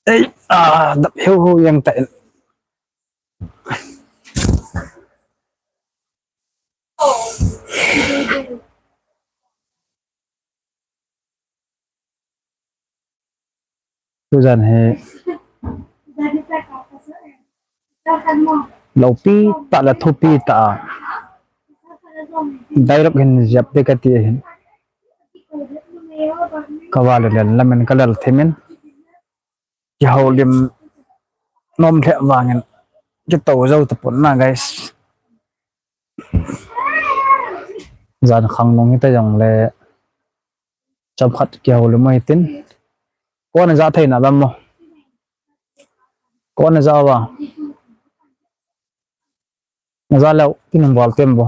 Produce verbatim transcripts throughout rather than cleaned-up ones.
Ei, a, dap heu heu jeng tan. Tujan hi loupi tah le thupi tah a dialogue hin jep ding kati ahin. Ka va le lel lamin ka lel thimin. Kihoulim nom lheh vangin kitou jou tapon na, guys. Jan khang nung hita jongle chomkhat kihoulim u hitin. Kona ja thei na lam mo. Kona ja va. Na ja leu, kin bol tem bo.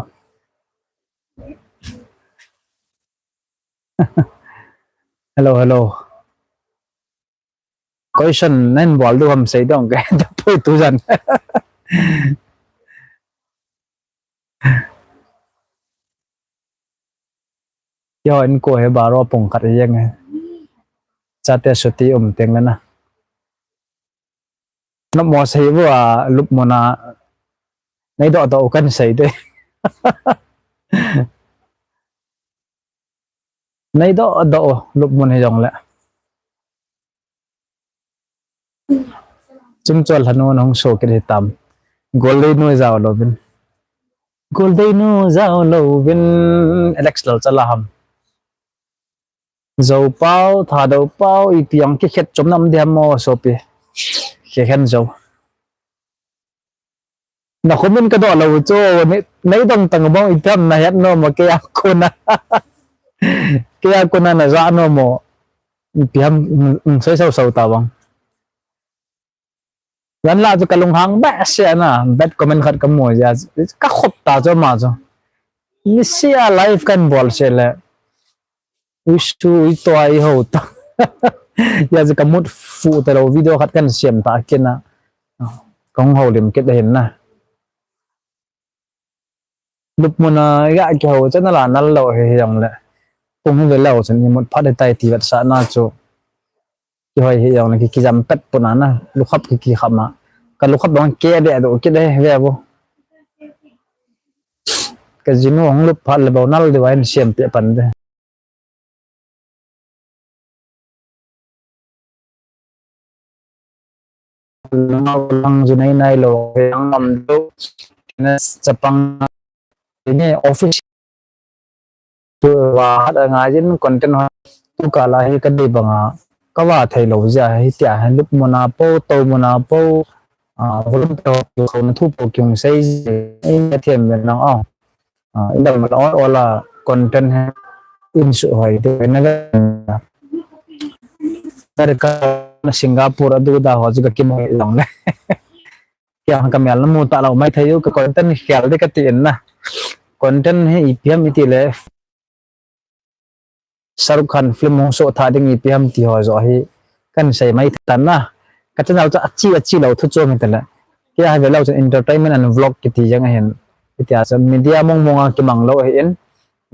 Hello, hello. Question nen bol diu ham sei dong ke. Japoi tujan. Yo, in ko he baro pung khat jeng he. Chate suti um teng le na. Namo sei bua lupmuna. Nei doh doh kan sei de. Nei doh doh lupmun hi jongle. Chungchol hanu nahung so kit hitam. Goldei nu jao louvin. Goldei nu jao louvin. Alex Lalchala ham. Jou pau, Thadou pau, ipi ang kikhet chom nam di ham mo sopi. Kikhen jou. Na comment ka doh lou chu, nei, nei dong tang bang ipi ham na het nom mo kei a kona. Kei a kona na ja nom mo. Ipi ham, um, um, sei sau sau ta bang. Jan la chu ka lunghang behseh na, bad comment khat ka mu jia, ka khop ta chu ama chu. Nisia live kan bol se le. Ui su, ui tua, i ho ta. Hia chu ka mut fu ta lou, video khat kan siam ta kit na. Ka hung houlim kit ahin na. Lupmuna ya kihou channel a nal lou hi hijongle. Kung hi ve lou chun i mut phat hi tai ti vetsahna chu. Kihoi hijongle ki, kijam pet puna na. Lukhap ki, kikhap ma. Ka lukhap bang ke de do kit de ve bo. Ka jinu hung lup phat le bo nal de wa in siam pe pan de. Lang ju nei nai lou, lang lam deu, chapang ni office tu va hat a ngai jin content ho tu kala hi ka dei banga ka va thei lou jia hi tia hi lupmuna po, toumuna po, a, volunteer ho tu khona thu po kiung sei ji, ei na thiam ben lang a. A, i dang la ol ol a content hi in su hoi de na ga. Tar ka na Singapore a du da ho chu ka kim hoi long le. Kya ka mel na mu ta lou mai thei u ka content hi khel de ka ti in na. Content hi ipi ham i ti le. Shahrukh Khan film hung so tha ding ipi ham ti ho jo hi kan sei mai tan na. Ka channel chu achi achi lou thu chom hi ta le. Kya ha ve lou chun entertainment and vlog kiti jeng ahin. Itia chu media mong mong a kimang lou ahin.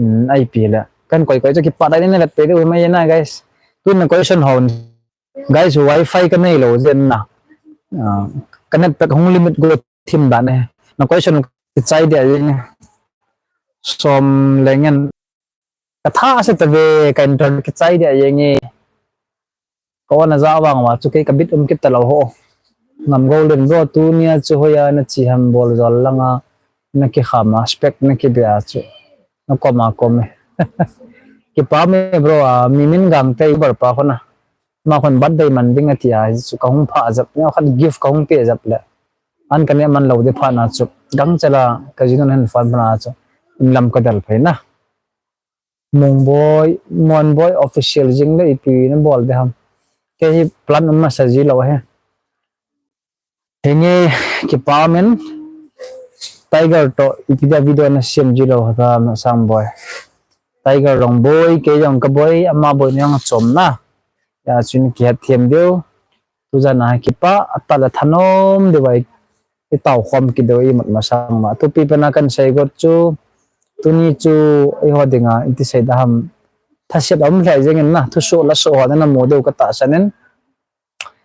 Um, ipi le. Kan koi koi chu kipat a ni vet pe deu mai na, guys. Tun na question ho. Guys, wifi ka nei lou jin na. Ah, ka net pack hung limit go thim dan e. Na question kichai dia jeng e. Som lengen. Ka tha se ta ve, ka internet kichai dia jeng e. Ka on a ja vang uva chu kei ka bit um kit ta lou ho. Ngam go len ro tunia chu hoiya na chi ham bol jol langa na kikham a spec na kibe a chu. Na kom a kom e. Kipa me bro a, mi min gang te bar pa khona. Ma khon birthday man ding ati a, chu ka hung pha jap, na khat gift ka hung pe jap le. An ka ne man lou de pha na chu. Gang chala ka jinu hin phone pha na chu. In lam ka dal phai na. Mongboi, Monboi official jing le ipi na bol de ham. Kei hi plan um masa ji lou he. Henge kipa men Tiger to ipi dia video na siam ji lou ha ta na sang boi. Tiger jong boi, kei jong ka boi, ama boi ni jong chom na. Ya chun kihet thiam diu. Tujan a kipa, ata le thanom diu vai. I tao khom kit diu i mat masang ma. Thupi pen a kan sei got chu, tuni chu i ho dinga, i ti sei da ham. Thasiat aum lheh jeng in na, thusoh lasoh ho na namu diu katahsan in.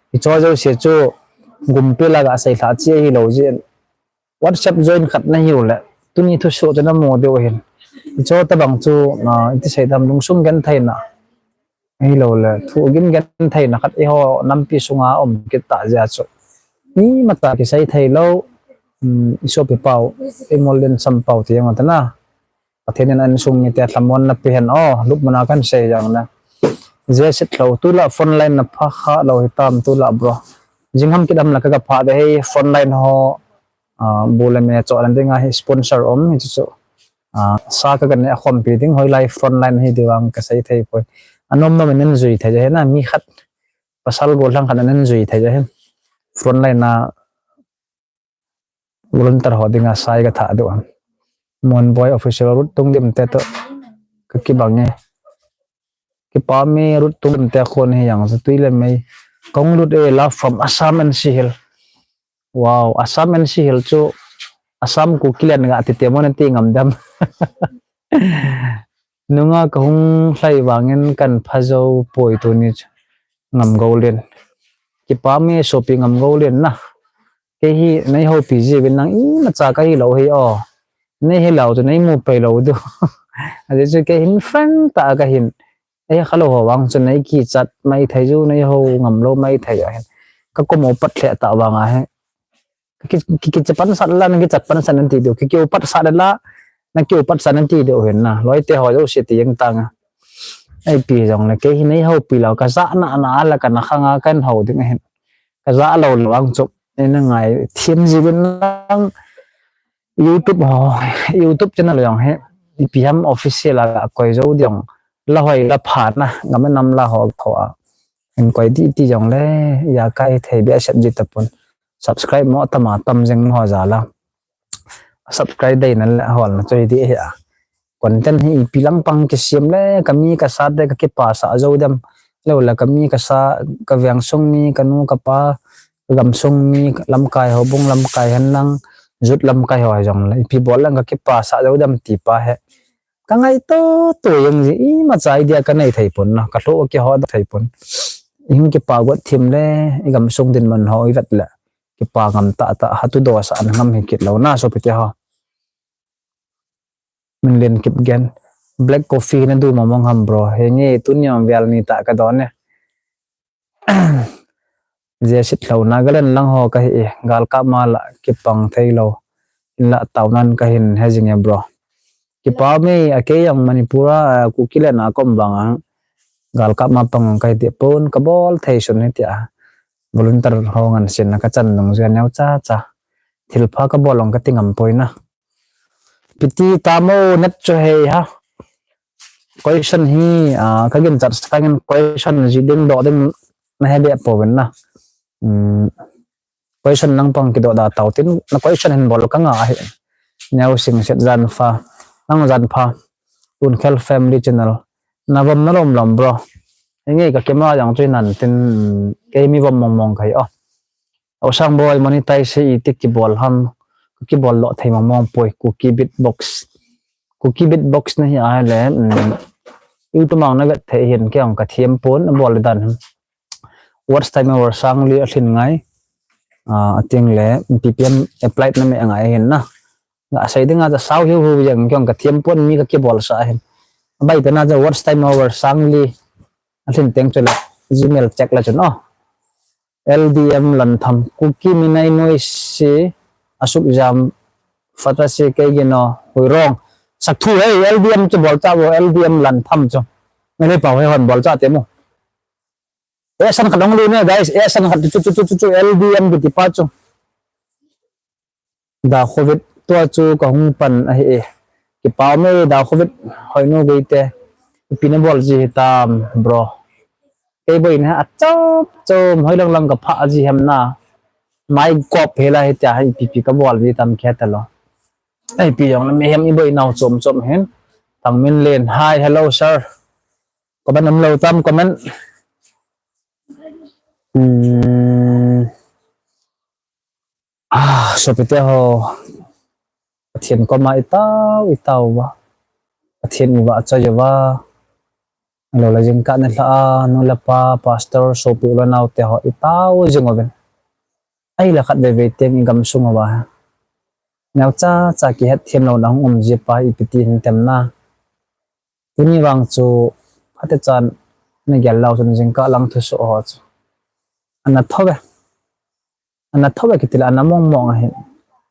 Hicho jouse chu gumpi laga seilha chi hilou jeh in. WhatsApp join khat nahiu le, tuni thusoh chu namu diu ahin. Hicho tabang chu, ah, iti sei tam, lungsung gentheina. Hilou le, thu gim gentheina khat eiho nampi sunga um kit tah jeh a chu. Imacha kisei thei lou, um, isopi pau, imol din sam pau ti jong ata na. Pathen in insung mite lhamon na pe hen o, lupmuna kan sei jong na. Jesit lou, tulai frontline na pha kha lou hitam tulai bro. Jing ham kit ham la ka ga pha de hei frontline ho, ah, bu le me cho lan dinga hi sponsor um hi chu chu. Ah, sa ka kan ne a khompi ding hoilai frontline hi diu vang ka sei thei poi. Anom nom in jui thei je na mi khat pasal gollhang khat in jui thei je hin. Frontline na volunteer ho dinga sai ka tha diu ham. Mon Boy Official Ruth Tungdim te to ka kibang e. Kipa me Ruth Tungdim te khon hi jang sa tui le mei. Kong Lut e, love from Assam N C Hill. Wow, Assam N C Hill chu Assam Kuki len ga ti te mo na ti ngam dam. Nunga ka hung lhai vangin kan pha jou poi tuni chu ngam go len. Kipa me sopi ngam go len na. Kei hi nei houpi ji vin nang imacha ka hilou hi o. Nei hilou chu nei mu pei lou diu. Ajeh chu kei hin friend tah ka hin. Ei khalou ho vang chu nei kichat mai thei ju, nei hou ngam lou mai thei ahin. Ka komo pat lheh tah vang ahi. Ki, ki, ki, kicha pansan la, na kicha pansan nan ti diu. Ki, ki upat sa la, na ki upat sa nan ti diu hin na. Loi te ho jouse ti jeng tang a. Ipi jong le, kei hi nei houpi lou, ka ja na, na la ka na khang a kan hou ding ahin. Ka ja lou lou ang chu, ei na ngai, thim ji vin lang, YouTube ho, YouTube channel jong hi, ipi ham official a koi jou diu, la hoi la pha na, ngam nam la ho tho a. Hin koi ti ti jong le, ja kai thei behseh ji tapon. Subscribe mo tam a tam jeng ho ja la. Subscribe dei na le hol na choi di hi a. Content hi ipi lang pang kisem le, ka mi ka sa te ka kipa sa jou dem. Lou le ka mi ka sa, ka veng sung mi, ka nu ka pa, ka gam sung mi, lamkai ho bung lamkai hen lang, jut lamkai ho jong le. Ipi bol lang ka kipa sa jou dem ti pa he. Ka ngai to to jeng ji, imacha idea ka nei thei pon na, ka lou ki ho thei pon. Ihin kipa got thim le, i gam sung dinmun ho i vet le. Kipa ngam tah tah, ha tu do sa an ngam hi kit lou na, sopi te ho. Min len kip gen. Black coffee na du mong mong ham bro. He nge tuni jong vel ni tah ka don e. Jesit lou Nagaland lang ho ka hi e. Gal kap ma la kipang thei lou. In la tau nan ka hin he jing e bro. Kipa me a kei jong Manipur a, a, Kuki len a kom vang a. Gal kap ma pang ka hi ti pon ka bol thei sun hi ti a. Volunteer ho ngan sin na ka chan nung jia neo cha cha. Thil pha ka bol long ka ti ngam poi na. Piti tamo net chu hei ha. Question hi, ah, ka gin chat sangin question ji ding do ding na he be po ven na. Hmm. Question nang pang kido da tau tin na question hin bol ka nga hi. Neo sing set jan pha. Nang jan pha. Unkhel family channel. Na vom na lom lom bro. Nge ka camera jang chu nan tin ke mi vom mong mong kai o. Osang boy monetize hi iti kibol ham, kibol lo thei mong mong poi Kuki beatbox. Kuki beatbox na hi a le, um, YouTube mang na vet thei hin ke ang ka thiam pon bol dan ham. Watch time hour sang li a thin ngai. Ah, ating le P P M apply na me ngai hin na. Nga sei ding a cha sau hiu hiu jeng ke ang ka thiam pon mi ka kibol sa hin. Bai ta na cha watch time hour sang li a thin teng chu le Gmail check la chun o. L D M Lantham, Kuki minai noi si asuk jam fata si kei gino hui rong. Sak thu hei L D M chu bol cha bo L D M Lantham chu. Mele pau hei hon bol cha te mu. E san khat ong lu ne guys, e san khat chu chu chu chu chu L D M kiti pa chu. Da covid tua chu ka hung pan ahi e. Kipa me da covid hoi no gei te. Ipi na bol ji hitam bro. Kei boi na a chop chop hoi lang lang ka pha ji hem na. Mai kop he la he tia ipi pi ka bol ji tam khe ta lo. Ai pi jong na me hem i boi nau chom chom hen. Thang Min Len, hi, hello sir. Comment um lo tam comment. Hmm. Ah, sopi te ho. Pathen koma i tao, i tao va. Pathen i va choi va. Ahilou le jingkah nilhah a, nu le pa, pastor, sopi u le nao te ho i tao jing uvin. Ahile khat veve teng i gamsung uva hi neocha cha kihetthem louna hung um ji pa ipi ti hin tem na. Tuni vang chu phatechan na gel lau chun jingkah lang thusoh ho chu ana tho ve. Ana tho ve kiti le ana mong mong ahi.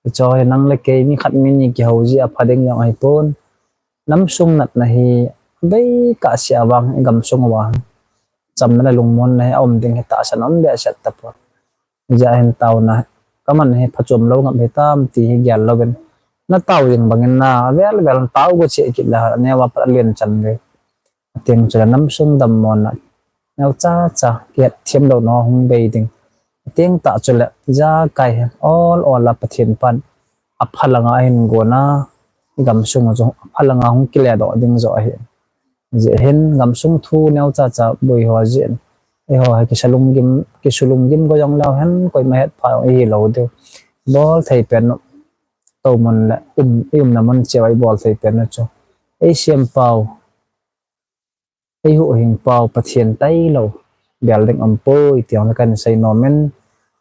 Hicho hi nang le kei mi khat mi ni kihou ji a pha ding jong ahi pon. Namsung natna hi bei kah seh a vang i gamsung uva chamna le lungmonna hi a um ding hi tahsan um behseh tapon. Hijeh a hin taona ka man hi phachom lou ngap hitam ti hi gel louvin. Na tao jing bangin na vel vel tao go cheh kit le ha, neo a pat a len chan ve. Ateng chule namsung dammona neocha cha kihetthem louna hung bei ding. Ateng tah chule ijakai hi ol ol a Pathen pan apha langa ahin gon a, i gamsung chu apha langa hung kile doh ding joh ahi. Hijeh hin gamsung thu neocha cha boi ho jeh in eiho hi kisa lunggim, kisu lunggim go jong leu hen, koima het pha jong ihi lou diu. Bol thei pen u, tomun le um, i umna mun cheh uva i bol thei pen u chu ei sempau, ei huhhingpau Pathen tailou bel ding umpoi ti jong le kahin sei nom in,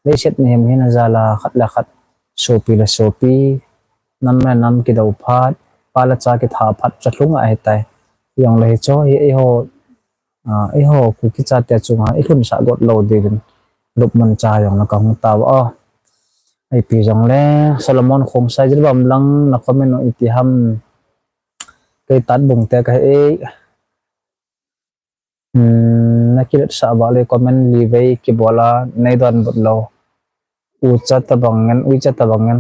leiset mihem hina jal a khat le khat, sopi le sopi, nam le nam kidou phat, pa le cha kitha phat chu lhung ahitai. Jong le hicho hi eiho, a, eiho Kuki chate chunga i lhunsah got lou diuvin lupmun cha jong le kahung tao a. Ipi jong le Solomon Khongsai, Jiribam lang na comment u iti ham? Kei Tatbung te kahi e. Hmm, na kiletsah vale comment li vei kibol a nei donbut lou. Ucha tabang ngen, uicha tabang ngen.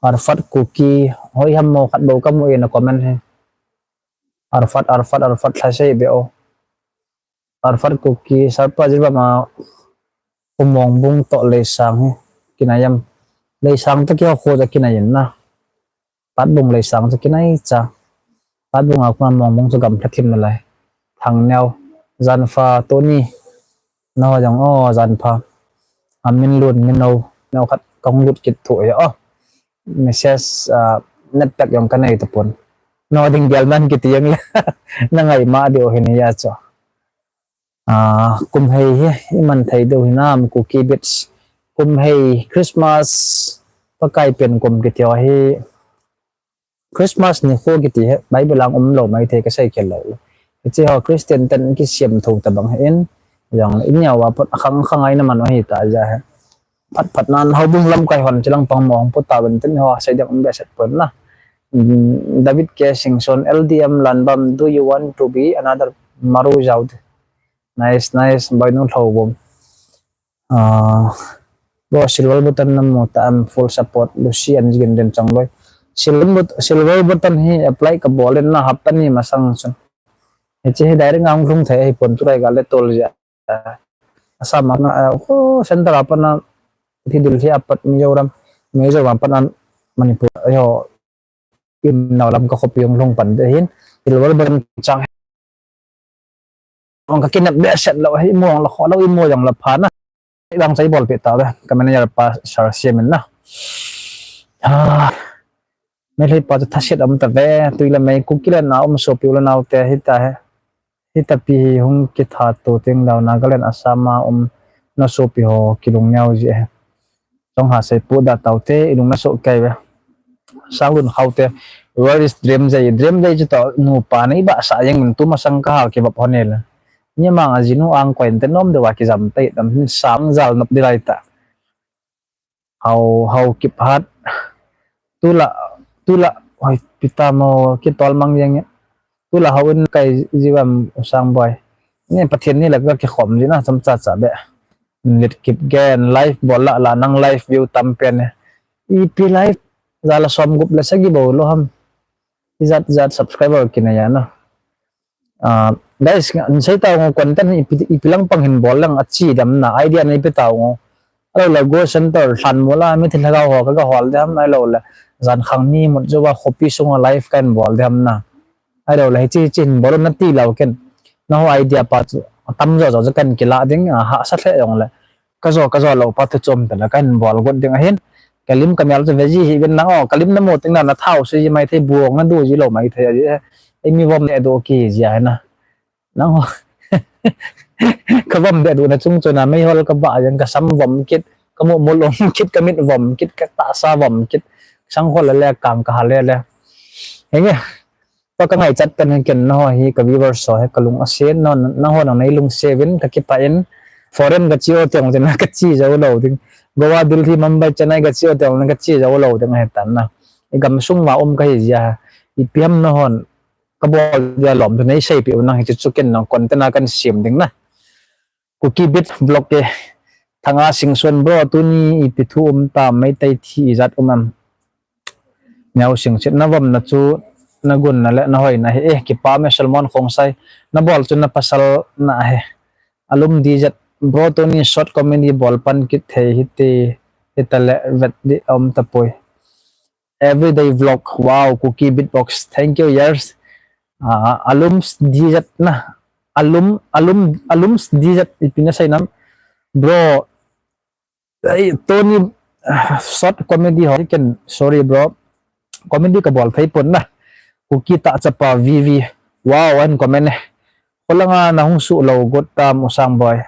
Arfat Kuki, hoi ham mo khat bou kamu e na comment hi. Arfat, Arfat, Arfat lhasei be o. Arfat Kuki, Sarpa Jiribam a Khumong bung toh Leisang hi kinai am? Leisang toh kihou kho toh kinai in na. Tatbung Leisang chu kinai cha. Tatbung a Khumong bung chu gamlha thim nalai. Thangneo, janpha Tony. Nao jong o janpha. Amin lun mi no, neo khat kahung lut kit thu e o. Message, ah, net pack jong kanei tapon. Nao ding gel nan kiti jong le na ngai ma diu hin hia chu. Ah, kum hei hi iman thei diu hinam Kuki Beats. Kum hei Christmas, Pakai pen kum kiti ho hi. Christmas nikho kiti hi Bible a um lou maithei, kasei khel lou. Hiche ho Christian ten kisem tho tabang hin, jong le ineo a pat akhang khang a ina man u ahita jeh hin. Phat phat nan houbung lamkai hon chilang pang mo hung pu tauvin tin ho sei ding um behseh pon na. Mm, David K Singson, L D M Lanbam, do you want to be another Maru Jaud? Nice, nice, boinu lhoubung. Ah, bro, silver button namu ta am, full support, Lucy and Jigin den chang loi. Silver but-, silver button hi apply kabol in na hapta ni masang chun. Hiche hi direct a hung lhung thei ahi pon, tulai gal le tol jeh a. Assam a na, ah, ko center a pat na, thi Delhi a pat Mizoram, Mizoram a pat na Manipur, ayo, im nau lam ka khopi hung lhung pan te hin, silver button chang hung ka kinep behseh lou, hi mo jong la kho lou, i mo jong la pha na. Dang chai bol pe ta ve, ka manager pa sar siam in na. Ah, Meitei pa chu thaset um ta ve, tui le mei, Kuki le na um sopi u le nao te hi ta he. Hitapi hi hung kithat to teng leh Nagaland, Assam a um na sopi ho kilung neo ji ahi. Chonghasei pu da taute, ilung na soh kei ve. Sanglun Khaute, where is Dremjai? Dremjai chu to nupa nei ba sa jeng un, tumasang ka hal kibap hon e le. Ni mang a jinu ang koin te nom deuva kijam te tam hin sang jal nop di lai ta. Hau, hau kiphat. Tula, tula, oi, pita mo, kitol mang jeng e. Tula hau in kai jivam u Sangboi. Ni Pathen ni la ka kikhom ji na, chomcha cha be. Lit kip gen, live bol la la nang live view tam pen e. Ipi live, jala som gup le sagi bou lou ham. Ijat jat subscriber kinei a na. Ah, guys, nga, nsei tau ngo content ipi, ipi lang pang hin bol lang achi dam na idea nei pe tau ngo. Ahilou le Go Center lhan mol a mithi lhagao ho ka ga hol dam, ahilou le jan khang ni mut jou va khopi sunga live kan bol dam na. Ahilou le hichi hichi hin bol na ti lou ken. Na ho idea pa chu tam jo jo kan kila ding a hahsa lheh jong le. Ka jo, ka jo lou pa thu chom te la kan bol got ding ahin. Ka lim ka mel chu ve ji hi vin lang o, ka lim na mu teng na na thau se ji mai thei, buong na du ji lou mai thei a ji. Ei mi vom ne do ki ji a na. Nang ho. Ka vom de du na chung chuna mei hol ka ba yang ka sam vom kit, ka mu mul om kit, ka mit vom kit, ka tahsa vom kit, sang hol le kang ka hale le. Henge. Pa ka ngai chat pen ken na ho hi ka viewers ho he ka lung asen no na ho nang nei lung sevin ka kipa in foreign ka chi o tiang tin ka chi jo lo ding. Goa, Delhi, Mumbai, Chennai ka chi o tiang ka chi jo lo ding he tan na. I gam sung ma um ka hi ja. I piam na hon ka bol dia lom tu nei sei pi u nang hi chu chu ken nang content a kan siam ding na. Kuki Beat Vlog ke. Thanga Singson bro, tuni ipi thu um ta, Meitei thi ijat um am? Neo Singsit na vom na chu na gun na le na hoi na he, eh, kipa me Solomon Khongsai na bol chu na pasal na he. Alum D Z bro, tuni short comedy bol pan kit thei hite, hita le vet di um ta poi. Everyday vlog. Wow, Kuki Beatbox. Thank you, years. Uh, alums D Z na. Alum, alum, alums D Z ipi na sai nam. Bro, ai, Tony, ah, short comedy ho. You can, sorry, bro. Comedy ka bol thei pon na. Kuki ta chapa V V. Wow, an comment eh. Kolanga na hung su lo got tam usang boy.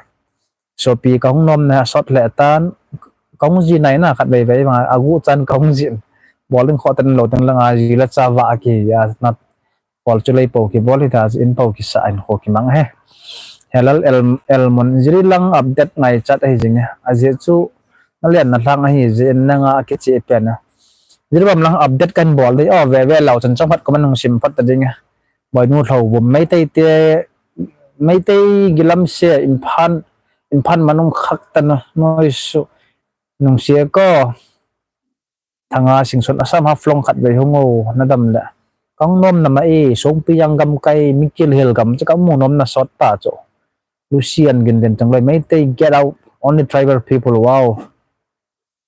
Sopi ka hung nom na sot le tan, ka hung ji nai na khat vei vei ma, agu chan ka hung ji. Bol ding kho tan lo teng langa ji la cha va ki ya na. Bol chu lei po ki bol hi ta in po ki sa in kho ki mang he. Helal el, el mon jiri lang update ngai chat ahi jing he. A je chu na lian na lang ahi je in na nga ki che pen a. Jiri bam lang update kan bol dei o ve ve lau chan chang phat ko man hung sim phat ta ding he. Boinu Lhouvum, Meitei te, Meitei gilam se, Imphal, Imphal manung khak tan noi su, nung se ko, Thanga Singson Assam Haflong khat vei hung o, na dam le. Kang nom na ma e, Songpi yang gam kai, Mikil Hill gam, che ka mu nom na sot ta cho. Lucian Gin den tang loi, Meitei get out, only tribal people, wow.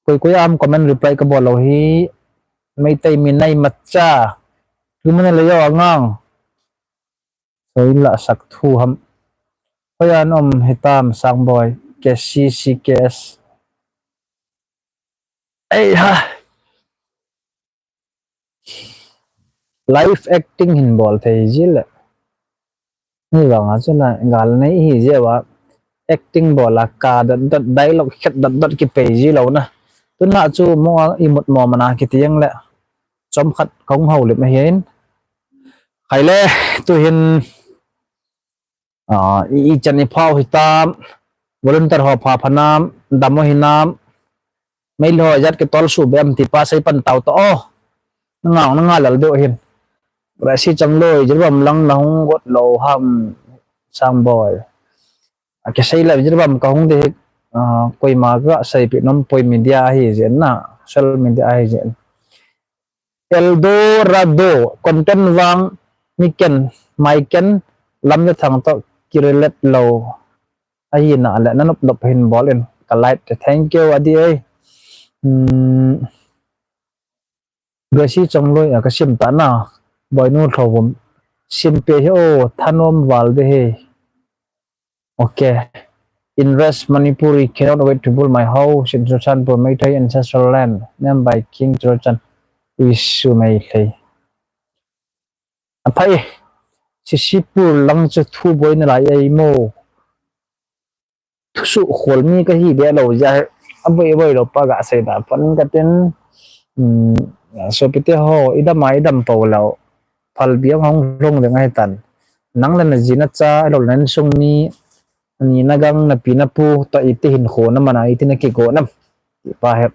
Koi koi am comment reply ka bol lo hi, Meitei mi nai macha. Tumane le yo angang. Soi la sak thu ham. Hoi an om hitam sang boy. K C C K S. Ei ha. Live acting hin bol thei ji le. Ni vang a chu la gal nei hi je wa. Acting bol a ka dot dot dialogue khat dot dot ki pei ji lo na. Tuna chu mo a imut mo mana ki tiang le. Chom khat kong hau lim ahin. Khai le tu hin, ah, i, i chan i phau hitam, volunteer ho pha phanam, damo hinam, mei lo jat ke tol su bem ti pa sai pan tau to o. Ngang nanga lal do hin. Rasi chang loi, jil bam lang na hung got lo ham sang boy. A ke sai la jil bam ka hung de hi, ah, koi ma ka sai pi nom poi media ahi je na, social media ahi je. Eldorado, content vang, mi ken, mai ken, lam le thang to, ki relate lo. Ahi na le, na nop nop hin bol in, ka like te, thank you, adi ei. Hmm. Gracie Chongloi, a ka sim ta na, Boinu Lhouvum, sim pe hi o, thanom val de hi. Okay. In West Manipur, we cannot wait to build my house in Churachandpur, Meitei ancestral land, named by King Churachandpur. Wish you Meitei. Aphai, Sisipur lang chu thu boina lai ei mo. Thusu khol mi ka hi be lo ja. Aboi aboi lo pa ga sei da pon ka tin. Hmm, so pite ho, idam a idam po lo. Phal biang hong long ding ahi tan. Nang le na ji na cha, lo len sung mi, ni na gang na pi na pu, to iti hin kho na mana iti na ki go na. Pa he.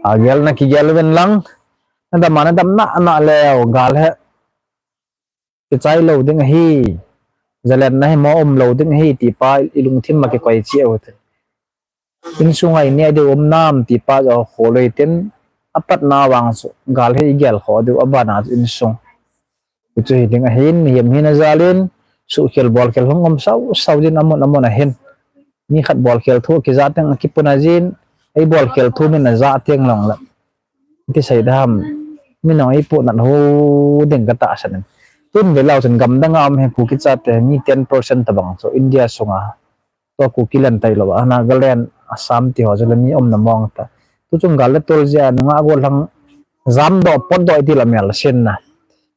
A gel na ki gel ven lang. Na dam a na dam na na le o gal he. Ki chai lo ding ahi. Zalen na he mo um lo ding ahi ti pa i lungthim ma ki koi chi o te. Insung ai ni a de um nam ti pa jo kho lo i tin. Apat na vang su. Gal he i gel kho de u a ba na insung. Chu hi ding ahin, mihem hin a jalin, suhkhel bolkhel hung um sau, sau din amun, amun ahin. Mi khat bolkhel thu, kija teng, kipuna jin, ei bolkhel thu min a ja teng long la. Ti sei dam, min ong ei pu nat hu ding ka ta san. Tun ve lau san gam dang a um he Kuki chate, mi ten percent ta bang, so India sunga. To Kuki len tai lo, a Nagaland, Assam ti ho chu le mi um na mong ta. Tu chung gal le tol jia, nunga go lang, jam do, pot do ti la mel sin na.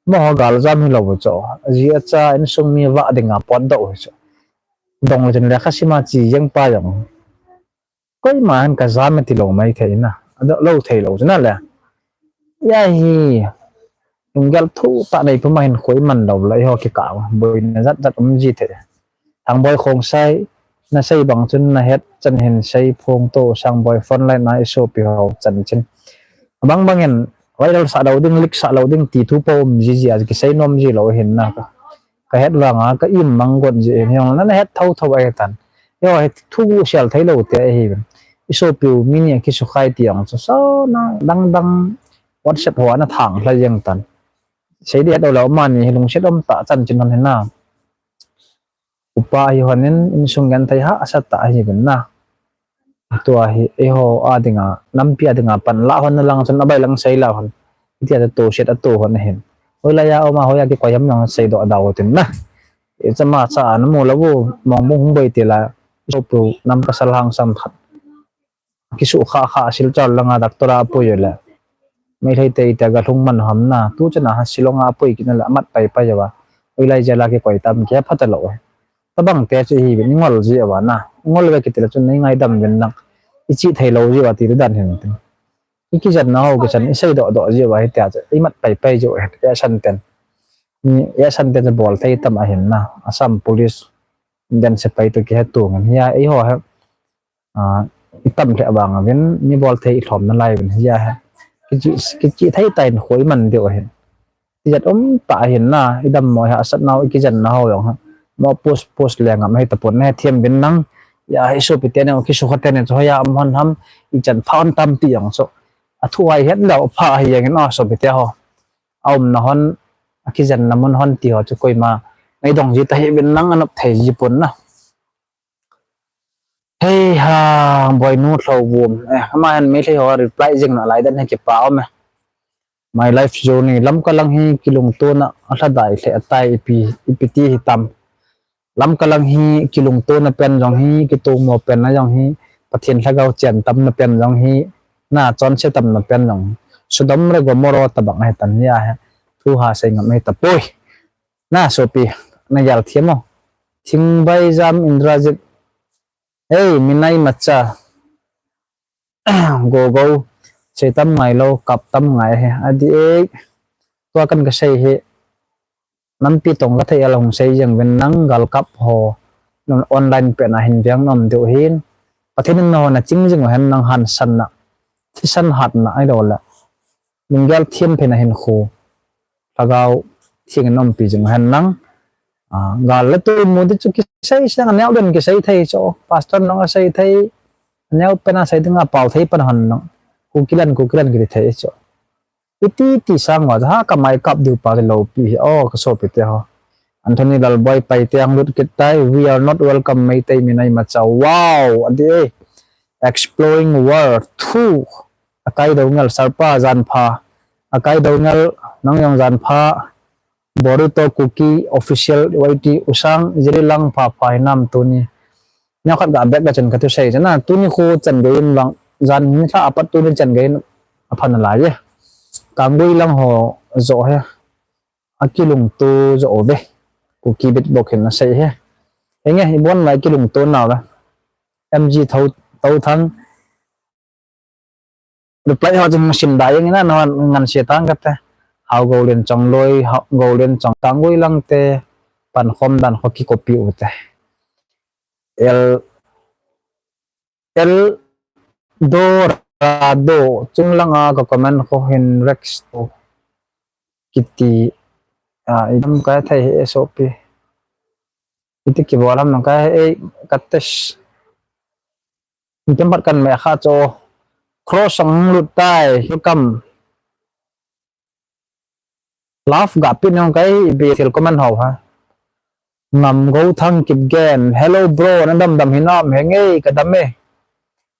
Amaho galjam hilou chu. Aji acha insung mi vah dinga potdoh hi chu. Dong le chun lekha sima chi jeng pa jong. Koima hin kajam e tilou mai thei na. Adoh lou theilou chu na le. Ahi. Lunggel thutah nei puma hin koi man lou la eiho kikah. Boina jat jat um ji thei. Thangboi Khongsai, nasei bang chun nahet chan hin sei phong to, Sangboi frontline a isopi ho chanchin. Abang bang in, viral sah lou ding, leak sah lou ding ti thu po um ji ji a, kisei nom ji lou hin na ka. Kahet vanga, ka im mang got ji hin, hijongle nahet tho tho ahitan. Eiho hi thu sel thei lou te ahi. Isopiu mi ni akisukhai ti jong chu, so na dang dang WhatsApp ho ana thang lha jeng tan. Sei di het lou le, amani hi lungset um tah chanchin hon hin na. Upa ahi hon in, insung genthei hahsa tah ahi vin na. Tua hi, eiho a dinga, nampi a dinga pan lah hon na lang chun, abai lang sei lah hon. Hitia chu toset ato hon ahin. Hoilai a um a, hoiya kikoi ham jong seidoh dau tin na. Ichama cha a namu lou u, Mongbung hung boi ti la, isopiu nam pasal hangsam khat. Kisuh kha kha Silchar langa doctor a apui u le. Meitei te ite ga lhung man ham na. Tu chana ha Shillong a apui kit na le amat pai pai uva. Hoilai jail a kikoi tam kipha talou. Tabang te chu ihi vin ngol ji uva na. Ngol ve kiti le chun nei ngaidam vin lang. Ichi thei lou ji uva ti dan hin tin. Ikijen na ho kichan isei doh doh ji uva hitia chu. Imat pai pai ji uva action ten. Ni action ten chu bol thei tam ahin na. Assam Police, Indian sepai to kihe tu ngan. Hiya eiho he. A, itam lheh vang uvin, mi bol thei ilhom nalai uvin, hiya he. Kichi, kichi thei ta in khoi man diu ahin. Tijat um tah ahin na, idam mo ha, asat nau, ikijen na ho jong ha. Mo post, post le ngam ahi tapon na, thiam vin nang. Ya, hi sopi te ne, kisukha te ne, chu hoiya um hon ham, ichan pha hon tam ti jong chu. Athu ai het lou, pha ahi jeng in, a, sopi te ho. Aum na hon, akijen na mun hon ti ho, chu koima. Nei dong ji ta hi vin nang, anop thei ji pon na. Hei ha, boinu Lhouvum. Eh, ama hin Meitei ho reply jing nalai dan hi kipa um e. My life journey. Lamka lang hi kilungtona alhadai lheh atai ipi, ipi ti hitam. Lamka lang hi kilungtona pen jong hi, kitomo pen na jong hi, Pathen lhagao chen tam na pen jong hi, na chonse tam na pen jong hi. Sodom le Gomorrah tabang ahi tan hi ahi. Thu ha sei ngam ahi tapoi. Na sopi, na gel thiam o. Thingbaijam Indrajit. Ei, minai macha. Go go. Sei tam ngai lou, kap tam ngai he. Adi ei. Tua kan ka sei hi. Nampi tong ka thei a la hung sei jeng vin nang galkap ho. Online pen a hin veng nom diu hin. Pathen in na ho na ching jing u hen nang hansan na. Thisan hat na ai lo la. Lunggel thiam phen a hin khu. Lhagao theng in umpi jing hen nang. A, gal le tui mu di chu kisei sang, aneo den kisei thei chu. Pastor nang a sei thei. Aneo pen a sei ding a pau thei pan hon nang. Kukilan, kukilan kiti thei chu. Iti ti sang wa ha ka mai kap diu pa lo pi hi. O, ka sopi te ho. Anthony Lalboi Paite ang lut kit tai. We are not welcome Meitei minai macha. Wow, adi e. Exploring World two. Akai Dongel Sarpa Janpha. Akai Dongel Nangyong Janpha. Boruto Kuki Official Y T Usang Jiri Lang pha pha hinam tuni. Neo khat ga bek ga chen ka tu sei chana. Tuni khu chan gei in lang. Jan ni tha apat tuni chan gei in aphan lai ye. Kanggui lang ho jo he. Akilungto jo ve. Kuki beatbox hin asei he. Henge, ibon lai kilungto nau la. M G Thau, Thau Thang. Reply ho jing sim da jeng ina, na ngan se tang kate. Hau Golden Chong loi, Hau Golden Chong Kanggui lang te. Pan khom dan kho ki copy u te. El, El Dorado, chung lang a ka comment kho hin Rex to. Kiti, a, idam kai thei he sopi. Iti kibol ham nang kai he, ei, ka test. Item pat kan me kha cho. Cross ang lut tai, hiu kam. Love ga pi nang kai, ipi thil comment ho ha. Ngam Go Thang Kipgen. Hello bro, na dam dam hinam, henge, ka dam e.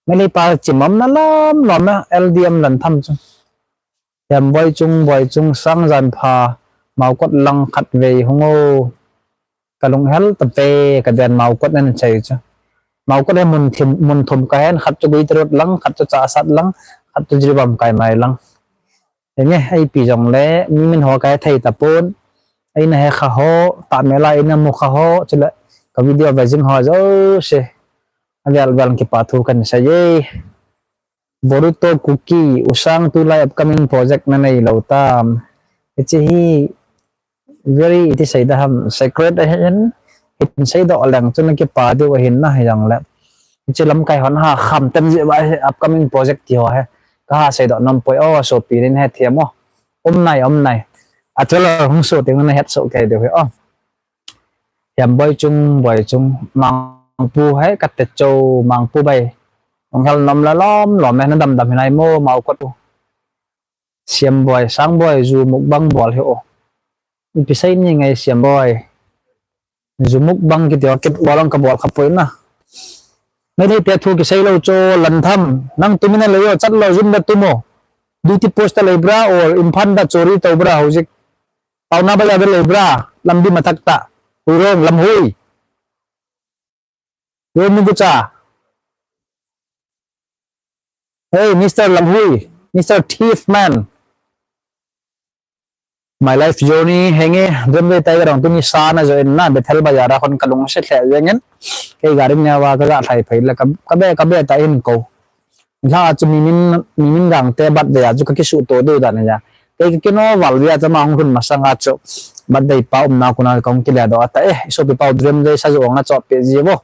Meli pa chimam na lam lam na, L D M lan tham chu. Hem Boi Chung, Boi Chung, Sang Janpha, Maukot lang khat vei hung o. Ka lunghel ta ve, ka den Maukot nen chai chu. Maukot he mun thim, mun thum ka hen, khat chu Guite Road lang, khat chu Chahsat lang, khat chu Jiribam Kaimai lang. Henge, eipi jongle, mi min ho kahe thei tapon. Eina he kha ho, tahmela eina mu kha ho, chule ka video ve jing ho jouse, avel vel kipathu kahin seiye. Boruto Kuki, U Sang tulai upcoming project nanei lou tam? Hiche hi very, iti sei da ham, secret ahin, hin seidoh leng chu nakipah diu ahin na hijongle, hiche lamkai hon ha kham tem jeh uva hi upcoming project ti ho hi kaha seidoh nom poi o, sopi nin hethem o. Um nai, um nai. A trailer hung soh teng nahet soh kei diu hi o. Hiam Boi Chung, Boi Chung, Mangpu hi kate chou, Mangpu bai. Hung hel nom la lom lom e, nadam dam hinai mo, Maokot u. Siam Boi, Sang Boi, ju mukbang bol hi o. Ipi sei ni ngai Siam Boi. Ju mukbang kiti ho kibol ang kabol kha poi na. Meitei te thu kisei lou chu Lantham, nang tum in nalei o, chat lou jum da tum o. Duty post a lei bra or Imphal da chori tou bra houjik? Paona bazar da lei bra, lambi mathak ta. Huirong, Lamhui. Romi Gucha. Hey, Mister Lamhui, Mister Thief Man. My life journey, henge, Dremvei Tiger ang tuni sa na jo in na, Bethel bazar a kon kalungset lheh jeng in. Kei gari neo a kaga lhai phei le, ka, kabe, kabe ta in ko. Lha chu mi min, mi min gang te birthday a chu kakisuh to diu dan ahi. Kei kakino val via chama hung lhun masang a chu birthday pa umna kona kahung kile doh a ta e, isopi pau Dremvei sa jo anga chop pe ji vo.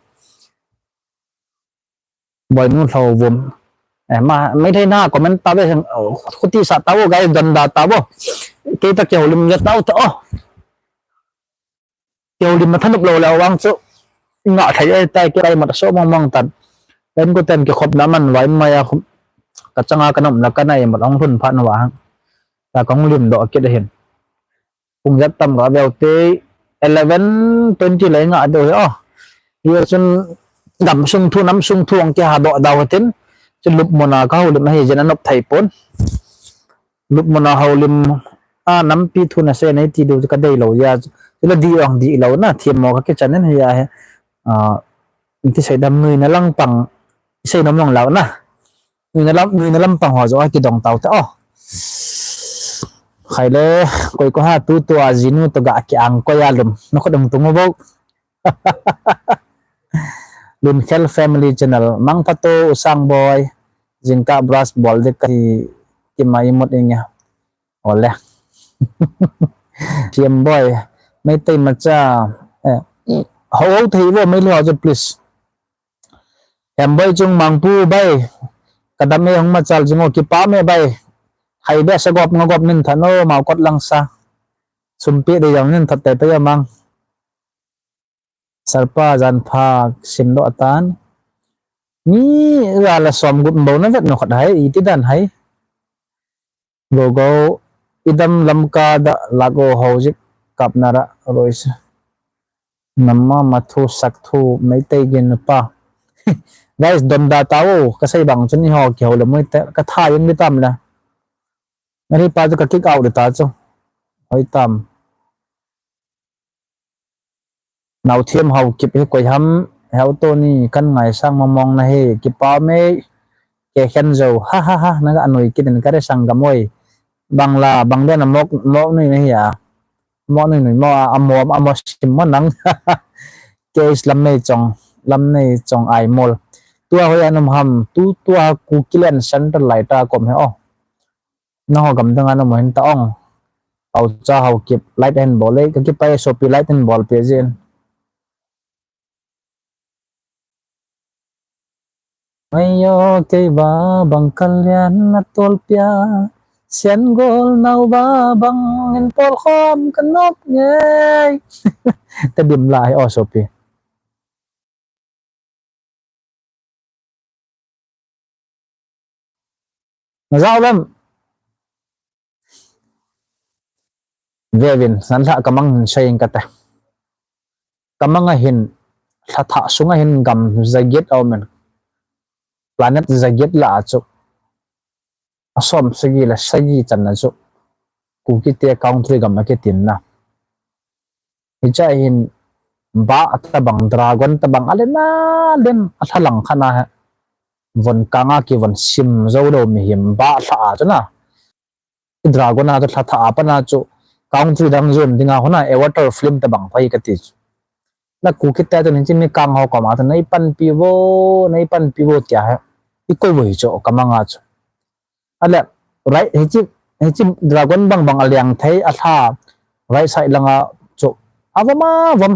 Boinu Lhouvum. Eh, ma, Meitei na comment ta ve, khuti sa ta vo, guys, donda ta vo. Kei ta kihoulim ja tau ta o. Kihoulim na thanop lou le vang chu. Nga thei e tai, kei mat so mong mong tan. Len ko ten kikhopna man vai mai a khum. Kachanga kanom na kanai mat ong lhun phat na vang. Ta kahung lim doh kit ahin. Pung jat tam ga veu te, eleven twenty le nga deu hi o. Hia chun gamsung thu, namsung thu ang kiha doh dau hitin. Chu lupmuna kahoulim ahi jeh in anop thei pon. Lupmuna houlim a nampi thu nasei nei ti diu chu kadei lou jeh a. Chule di ang di lou na, thiam mo kakichan in hia hi. Ah, iti sei dam, nuina lang pang, sei nom long lau na. Nuina lam, nuina lam pang ho jo a kidong tau ta o. Khai le, koi ko ha tu tu a jinu to ga ki ang koi a lum. Na kho dong tung vo. Lunkhel Family Channel, mang pha to U Sang Boi, jingkah brush bol ding kahi, kimai mot inge. Ole. Thiam Boi, Meitei macha, eh, ho ho thei vo, Meitei ho jo, please. Hiam Boi Chung, Mangpu bai, kadam e, hung machal jing o, kipah me bai. Hai be sa gop nga gop nin than o, Maokot lang sa. Sumpi de jong nin that te te mang. Sarpa jan pha sim doh tan. Mi ra la som gup bou na vet na khat hai, iti dan hai. Go go, idam lam ka da la go ho jik kap na ra roi sa. Nama mathu sak thu Meitei gin pa. Guys, donda tau, kasei bang chun iho kihou le moi te, katha jeng di tam la. Ngari pa chu ka kick out di ta chu. Hoi tam. Nauthiam Haokip hi koi ham, Heo Tony, kan ngaisang mong mong na hi, kipa me, ke khen jo, ha ha ha, na ga nui kit in ka re sang gam oi. Bang la, bang den a mok, mok nui na hi a. Mok nui nui mo a, a mo, a mo sim mo nang. Ke is lam nei chong, lam nei chong ai mol. Tua hoi anum ham, tu tua Kukiland Central lai ta kom he o. Nangho gamdang a na mo hin ta ong. Haocha Haokip, like hin bol le, ka kipah e sopi, like hin bol pe jin. Mai yo kei va bang kalian na tol pia, sian gol nau va bang in pol khom ka nop ngei. Te dim lai o sopi. Na jao lem. Vevin, nan lha kamang hin sei ing kate. Kamang a hin, lha thah sung a hin gam jagiet a um in. Planet jagiet la a chu. A som sagi le sagi chan na chu. Kuki te country gam a kitin na. Hicha hin ba tabang dragon tabang a len a len a lha lang kha na he. Von kanga kivon sim jo lo mihem ba lha a chu na. Dragon a chu lha thah a pat na chu country dang jon dinga hon a Avatar film tabang phai kati chu. La Kuki te chun hiche mi kang ho koma chu nei panpi vo, nei panpi vo tia hi i koi vo hi chu kamang a chu. Ale, right, hiche, hiche dragon bang bang a leng thei a lha, right side langa chu avom avom,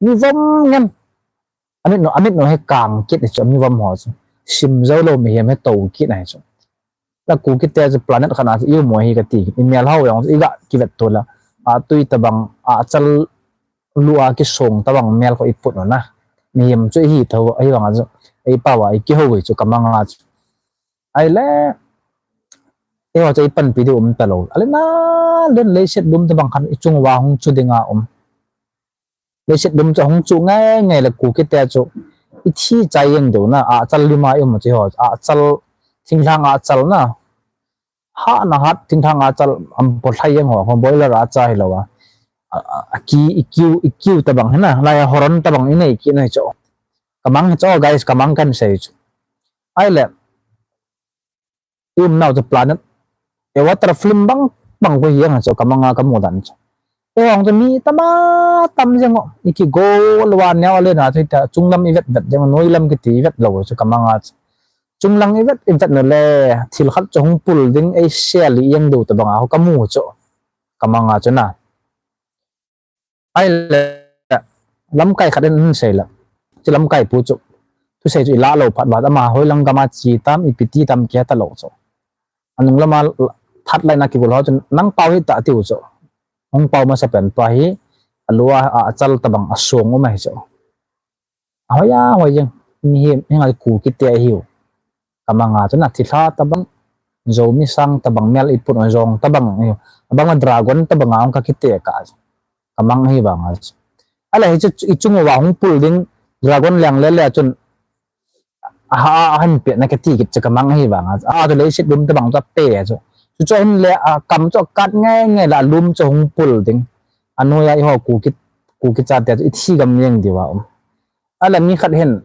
mi vom ngen. Amit no, amit no hi kang kit hi chu, mi vom ho chu. Sim jou lou mihem hi tou kit na hi chu. La Kuki te chu planet khat na chu i um u ahi kati, i mel ho jong chu i ga kivet to la. A tui tabang, a chal lu a kisong tabang mel kho i put u na. Mihem chu i hi tho, ahivang a chu, ei pao a, i kihou hi chu kamang a chu. Ahile, eiho chu i panpi diu um talou. Ale na, len leiset lum tabang khat i chung uva hung chu dinga um. Leiset lum chu hung chu ngai ngai le Kuki te chu i thi chai jeng diu na, a chal lima i um chu ho, a chal, thinglhang a chal na. Ha na hat thinglhang a chal am po lhai jeng ho, ho boiler a cha hilou a. A, a, a ki, i kiu, i kiu tabang hi na, lai a horon tabang i nei kit na hi chu. Kamang hi chu, guys, kamang kan sei chu. Ahile, i umnau chu planet, Avatar film bang, bang ko hi jeng chu, kamang a kamu dan chu. Eiho chu mi tam a tam jeng o, i kigol uva neo a le na chu ta, chunglam i vet vet jeng, noilam kiti i vet lou chu kamang a chu. Chunglang i vet, i vet na le, thil khat chu hung pul ding, ei sel i jeng diu tabang a, ho kamu chu. Kamang a chu na. Ahile, lamkai khat in sei la. Hiche lamkai pu chu. Thusei chu i la lou phat uva, ama hoilang gam a che tam, ipi ti tam kihe talou chu. Anung lama that lai na kigol ho chu, nang pao hih ta tiu chu. Hung pao masa pen pa hi, a lu a, a chal tabang a song um ahi chu. Ahoi a, hoi jeng, mihem, hinga Kuki te ahiu. Kamang a chu na thilha tabang, Zomi sang tabang mel i put u jong tabang, abang a dragon tabang a hung kakite kah. Kamang ahivang a chu. Ale hichu i chung uva hung pul ding dragon leng le le chun aha, ahin pe na kati kit chu kamang ahivang a. A chu leiset lum tabang chu ape chu. Chu chu hin le a kam chu akat ngai ngai la lum chu hung pul ding. Anoiya eiho Kuki, Kuki chate chu i thi gam jeng diu a um. Ale mi khat hin,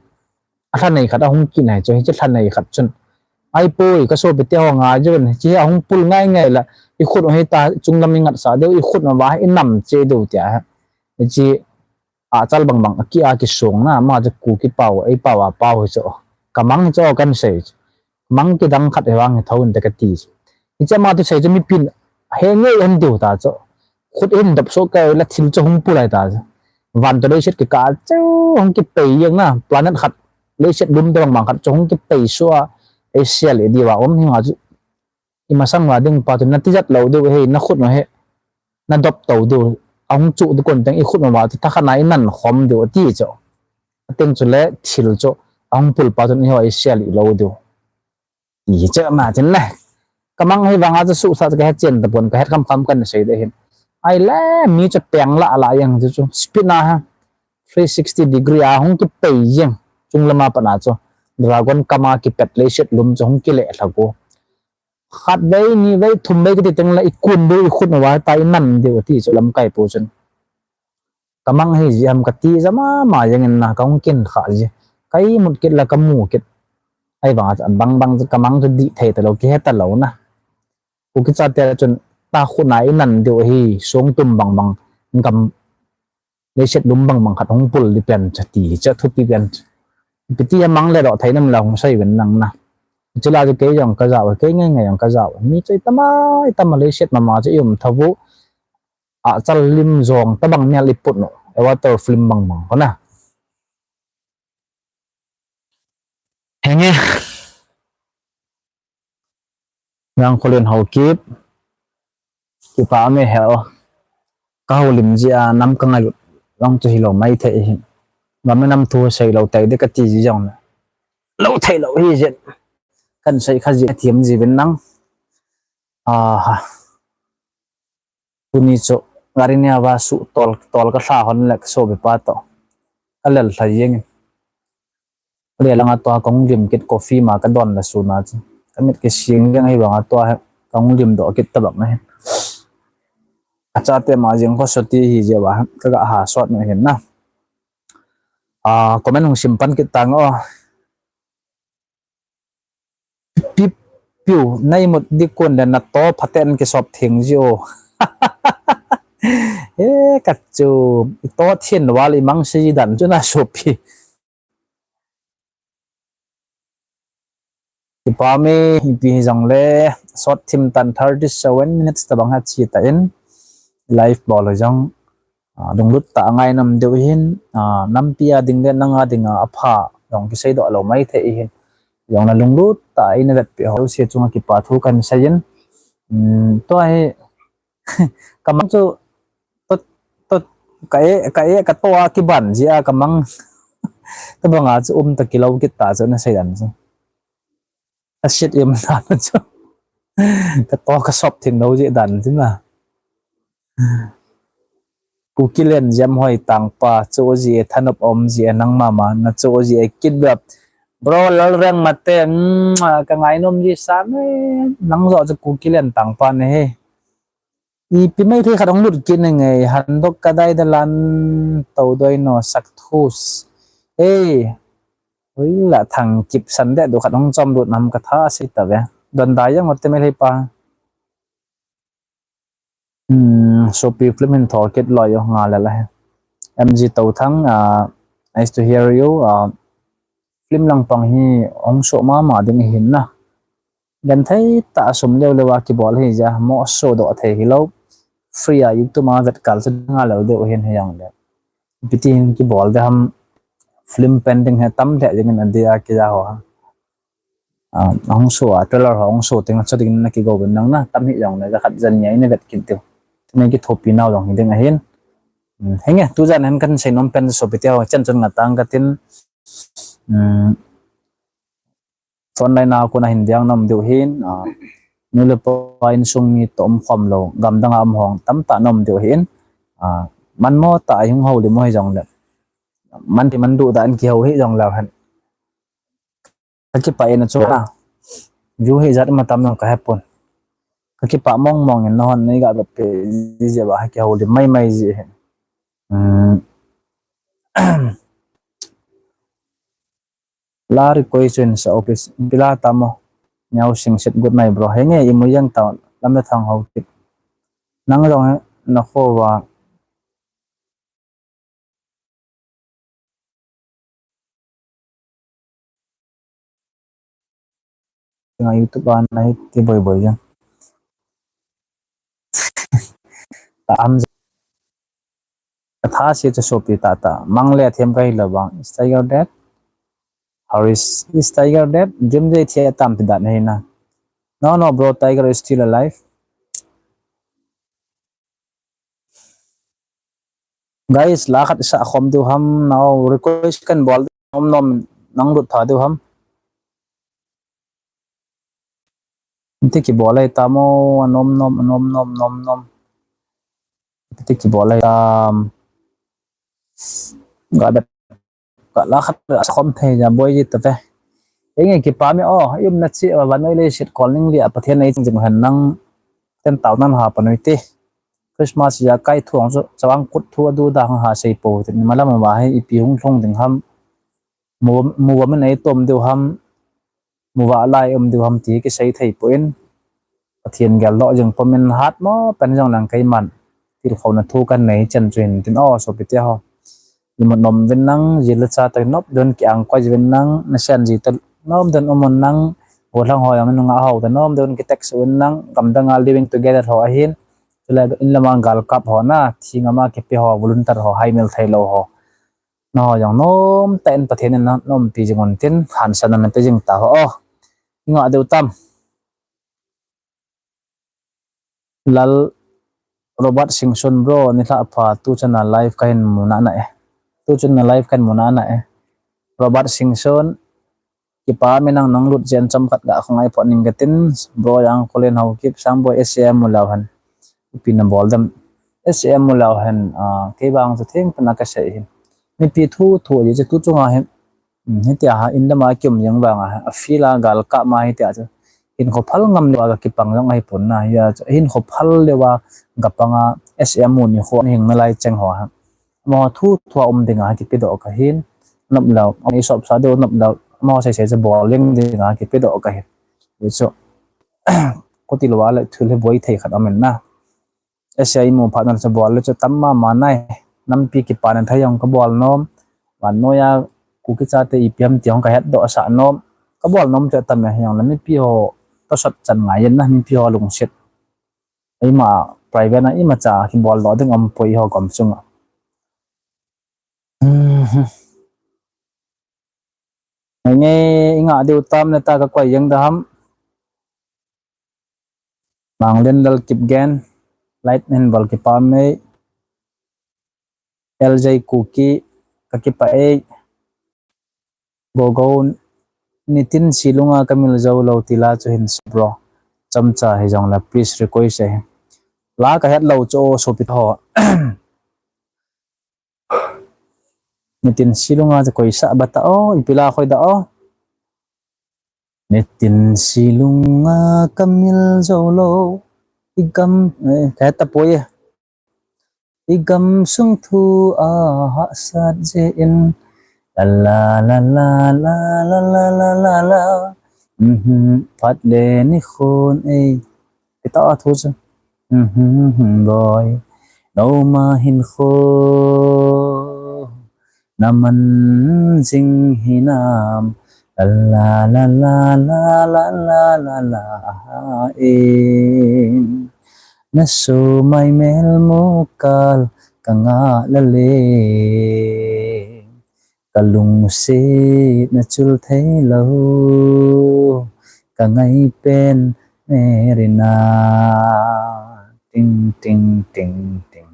a lhanei khat ahung kit na hi chu, hiche lhanei khat chun. Ahipoi, ka sopite ho ngai jeh in, hiche hi ahung pul ngai ngai la, i khut u hi ta, chunglam i ngatsah diu, i khut uva hi i nam cheh diu tia hi. Hiche, a chal bang bang, a ki a kisong na, ama chu Kuki pao, ei pao a pao hi chu. Kamang hi chu kan sei chu. Mang kidang khat hi vang hi thou inte kati chu. Hiche ama thusei chu mipin, he ngei hen diu ta chu. Khut hin dop soh kei la thil chu hung pul ahi ta chu. Van toh leiset kikah chu hung kipei jeng na, planet khat, leiset lum tabang bang khat chu hung kipei soh a, ei sel i diu a um hinga chu. I masang uva ding pa chu na tijat lou diu hi, na khut u hi, na dop tou diu, ahung chuh ding kon teng i khut uva chu thakhat na i nan khom diu ati chu. Ateng chule thil chu, ahung pul pa chun eiho ei sel i lou diu. Ti chu ama chun le. Kamang hivang a chu suhsah chu kahet chen tapon, kahet kham kham kan sei de hin. Ahile mi chu peng la la jeng chu chu. Speed na ha. Three sixty degree a hung kipei jeng. Chunglam a pat na chu. Dragon kam a kipet leiset lum chu hung kile lha u. Khat vei, ni vei, thum vei kiti teng la i kun diu, i khut uva ta i nan diu ati chu lamkai pu chun. Kamang ahi jeh ham kati ja mama jeng in na kahung kin kha ji. Ka imut kit la kamu kit. Ahivang a bang bang chu kamang chu dih thei talou, kihe talou na. Kuki chate chun ta khut na i nan diu ahi, songtum bang bang gam leiset lum bang bang khat hung pul di pen chu ti chu thupi pen chu. Ipi ti a mang le doh thei nam la hung sei uvin nang na. Chule chu kei jong kajao, kei ngai ngai jong kajao. Mi chu itam a, itam a leiset mama chu i um thou u. Achal lim jong tabang mel i put u. Avatar film bang bang ko na. Henge. Nang Kholen Haokip. Kipa me hel. Ka houlim jeh a nam ka ngailut. Long chu hilou maithei hin. Gam le nam thu seilou tei ding kati ji jong le. Lou theilou hi jeh. Kan sei kha ji thiam ji uvin nang. Aha. Tuni chu gari nia va suh tol, tol ka lha hon le ka sopipa toh. Ka lel lha jeng in. Ka lel anga tua kahung lim kit coffee ma ka don le sun a chu. Ka mit kising jeng ahivang a tua hi kahung lim doh kit tabang ahi. Ka chate ma jeng kho soti hi jeh uva ka ga ha sot na hin na. A, comment hung sim pan kit tang o. Pi, Piu, na imut ding kon le na to phaten kisop theng ji o. E, ka chu, i to thin wal i mang si dan chu na sopi. Kipa me, ipi hi jong le, sot thim tan thirty seven minutes tabang ha chi ta in, live bol ho jong, a, lunglut ta a ngai nom diu hin, a, nampi a ding le nang a ding a apha, jong kisei doh lo mai thei hin. Jong na lunglut ta in vetpi ho se chunga kipa thu kan sei in. Um, tua hi, ka mang chu, tot, tot, ka e, ka e, ka to a kiban ji a ka mang. Tabang a chu um ta kilo kit ta chu na sei dan chu. Ka sit im dan chu. Ka to ka sop thing lo ji dan chu na. Kukiland jam hoi tangpa, chu ji e thanop om ji e nang mama, na chu ji e kit bep. Bro, Lalreng Mate, mm, ka ngai nom ji sa me, nang jo chu Kukiland tangpa ne he. Ipi mai thei khat hong lut kit ne nge, handok ka dai da lan, to doi no sak thus. Ei, ui la thang kip san de du khat hong chom lut nam ka tha si ta ve. Don dai yang ot te mai thei pa. Hmm, sopi film hin thor kit loi o nga le la he. M G Tothang, ah, nice to hear you. Ah, film lang pang hi hong so mama ding hin na. Genthei ta sum leu leu a kibol hi ja, mo so doh thei hi lo. Free a YouTube a vet kal chu nga leu deu hin hi jong le. Ipi ti hin kibol de ham film pending he tam le ding in a dia ki ja ho ha. Ah, hong so a, trailer ho hong so teng a chu ding na kigo ben nang na, tam hi jong le ja khat jan nia in vet kit diu. Tuni kithopi nau jong hi ding ahin. Hmm, henge, tu jan hin kan sei nom pen sopi te ho, chan chun nga tang ka tin. Hmm, Frontline a kon a hin diang nom diu hin, ah, nu le pa insung mi to um khom lo, gamdang a um hong tam ta nom diu hin, ah, man mo ta a hung ho le mo hi jong le. Man ti man du da an ki ho hi jong le hen. Ka kipa in a chu na. View hi jat ma tam nang ka hepon. Ka kipa mong mong in na hon nei ga bet pe ji je ba ha ki ho le mai mai ji hin. Hmm. La request in sa office. Pila tamo. Nyau sing sit good night, bro. Henge, imu yang ta. Lam le thang ho kit. Nang jong he, na kho wa. Nga YouTube a na hi ti boi boi jang. Ta am ja. Ka tha si chu sopi ta ta. Mang le them ka hi lo bang. Is Tiger dead? How is, is Tiger dead? Dream Day thi tam ti dan hi na. No, no, bro, Tiger is still alive. Guys, la khat sa khom diu ham, nau request kan bol nom nom, nang lut tha diu ham. Ti kibol ai tamo, nom nom, nom nom, nom nom. Ti kibol ai tam. Ga da Ka la khat a khom thei ja boi ji ta ve. Enge kipa mi o, i umna chi a van noi le sit kol ning lia Pathen nei jing hen nang ten tau nan ha pa noi te. Christmas ja kai thuang chu chawang kut thu a du da hang ha sei po te. Ni malam ma hi ipi hung thlung ding ham. Mu, mu wa min ei tom diu ham. Mu wa lai um diu ham ti kisei thei po in. Pathen gel lo jing po min hat mo pen jong nang kei man. Til khona thu kan nei chan chu hin tin o sopi te ho. Imut nom vin nang, ji le cha ta nop don ki ang koi vin nang, na sen ji ta nom don um un nang, ho lang ho yang nung a ho ta nom don ki text vin nang, gamdang a living together ho ahin, chule in lama gal kap ho na, thi ngama kipe ho, volunteer ho, hai mel thei lo ho. Na ho jong nom ta in Pathen in na nom pi jing un tin, han san na pe jing ta ho. Oh, nga deu tam. Lal Robert Singson bro, ni lha pha, tu chana live kahin mu na na e. Tu chana live kahin mu na na e. Robert Singson, kipa mi nang nang lut jen chom khat ga khong ai pho ning ka tin, bro yang kolen hau kip sang boi S M mu lau han. Pi na bol dam. S M mu lau han, ah, kei bang chu theng pana ka sei hin. Mi pi thu thu ji chu tu chunga hin. Hmm, hitia ha, in dama kium jeng vanga ha, a field a gal kap ma hitia chu. Hin kho phal ngam lewa ka kipang jong ahi pon na, hia chu. Hin kho phal lewa ka panga S M mu ni kho hing na lai cheng ho ha. Mo thu thua um dinga ha kipe doh ka hin. Nop lau, ni sop sa deu nop lau, mo sei sei cha bol ling dinga ha kipe doh ka hin. Hi chu. Khuti lou a le thil hi boi thei khat amen na. Asia imu phat nan chu bol le chu tam mama nai. Nampi kipa nan thei jong kabol nom. Vannoiya Kuki chate ipi ham ti jong kahet doh sah nom. Kabol nom chu tam e jong le mipi ho tosot chan ngai in na, mipi ho lungset. Eima private na imacha kibol doh ding umpoi ho kom chunga. Henge, inga diu tam ne ta kakoi jeng da ham. Manglen Lal Kipgen, like nen bol kipah e. L J Kuki, kakipah e. Gogo, nitin silunga kamil jou lou ti la chu hin sa bro. Chomcha hijongle please request e. La kahet lou chu o sopi ho. Nitin silunga chu koi sa bata o, ipi la khoi da o. Nitin silunga kamil jou lou. Igam, eh, kahet tapoi e. Igam sung thu a hahsat jeh in. La la la la la la la la la la. Mhm, phat le nikhon ei. Kita a thu chu. Mhm, boi. Noma hinkho. Naman jing hinam. La la la la la la la la la ha e. Naso mai mel mukal kanga la le. Kalungset na chul thei lou. Kangai pen merina. Ting ting ting ting.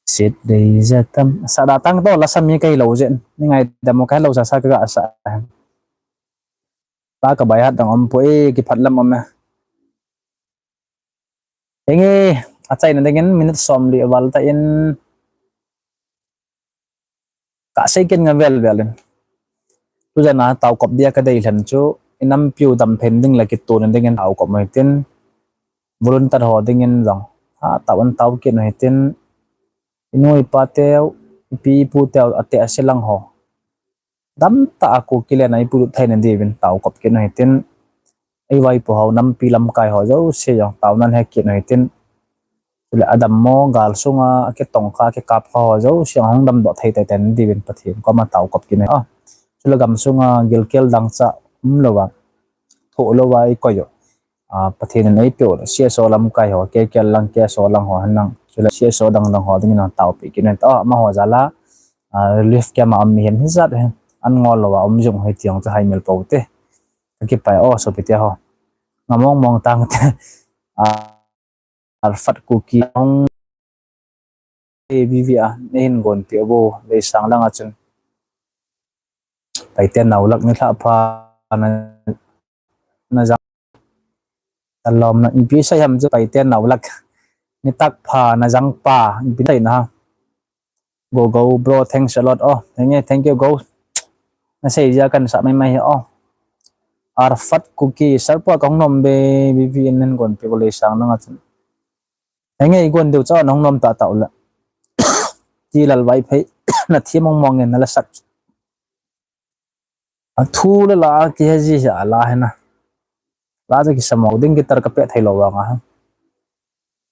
Sit dei ja tam. Sa da tang to la sa mi kai lou jen. Ni ngai da mo kai lou sa sa ka sa. Ta ka bai hat dang umpoi, kiphat lam um e. Henge, achaina dingin minute som li val ta in. Ka sei ken nga vel vel in. Tu jana tao kop dia kadei lhen chu. Inam piu dam phen ding la kitu na dingin tao kop mo hitin. Volunteer ho dingin jong. Ha, tao an tao kit no hitin. Inu ipa teu, ipi ipu teu ate ase lang ho. Dam ta a Kuki le na ipu lut thei na diuvin tao kop kit no hitin. Ei vaipo ho nampi lamkai ho jouse jong tao nan he kit no hitin. Chule adam mo gal sunga, akitong kha, akikap kha ho jouse jong hung dam doh thei tei tei na diuvin Pathen koma tao kop kit no. Ah, chule gam sunga gilkel dangchah um louva, thoh louva ikoi u. Ah, Pathen in eipeh u C S O lamkai ho, K K L lang, K S O lang ho, henlang. Chule C S O dang dang ho dingin taopi kit no. Ah, amaho jal a, ah, relief camp a um mihem hijat hen. An ngol louva um jong hoi ti jong chu haimil pou te. Kakipah e o, sopi te ho. Ngamong mong tang te. Ah, Arfat Kuki hung A V V a, nei hin gonpeh uvo, Leisang langa chun. Paite Naulak ni lhah pha na, na jang. Talom na, ipi sei ham chu Paite Naulak. Ni tak pha na jang pa, ipi sei na ha. Go, go, bro, thanks a lot. Oh, thank you, thank you, go. Na sei jia kan sa mai mai, oh. Arfat Kuki, sir pa kong nom be, B V N nen gonpeh uvo Leisang langa chun. Henge, i gon diu cha nong nom ta ta ula. Ti lal vai phei, na thi mong mong ngen na la sak. A thu le la ki he ji a la he na. La cha ki samo ding guitar ka pe thei lou vang a.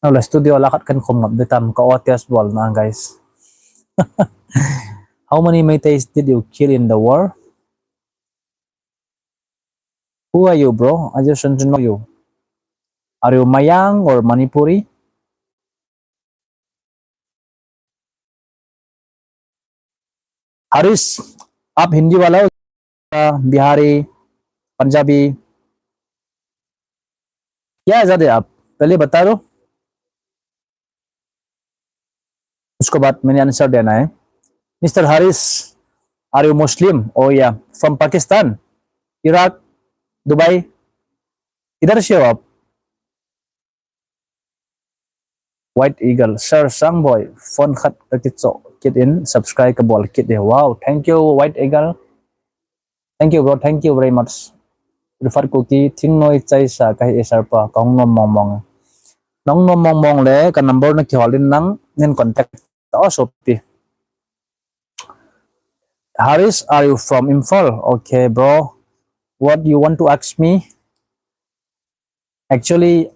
Na la studio la khat kan khom ngap de tam ka o test bol na, guys. How many Meiteis did you kill in the war? Who are you, bro? I just want to know you. Are you Mayang or Manipuri? Harish, आप हिंदी वाला हो, बिहारी, पंजाबी, क्या इरादे आप? पहले बता दो। उसके बाद मैंने आंसर देना है। Mister Haris, are you Muslim? Oh yeah, from Pakistan, Iraq, Dubai, किधर से हो आप? White Eagle, Sir Sangboy, phone khat ka kichoh kit in, subscribe ka bol kit e. Wow, thank you, White Eagle. Thank you, bro. Thank you very much. Rifat Kuki, thingnoi chaisa ka hi e, sir pa, ka hung nom mong mong. Nong nom mong mong le, ka number na kihol in nang, nen contact ta o sopi. Haris, are you from Imphal? Okay, bro. What you want to ask me? Actually,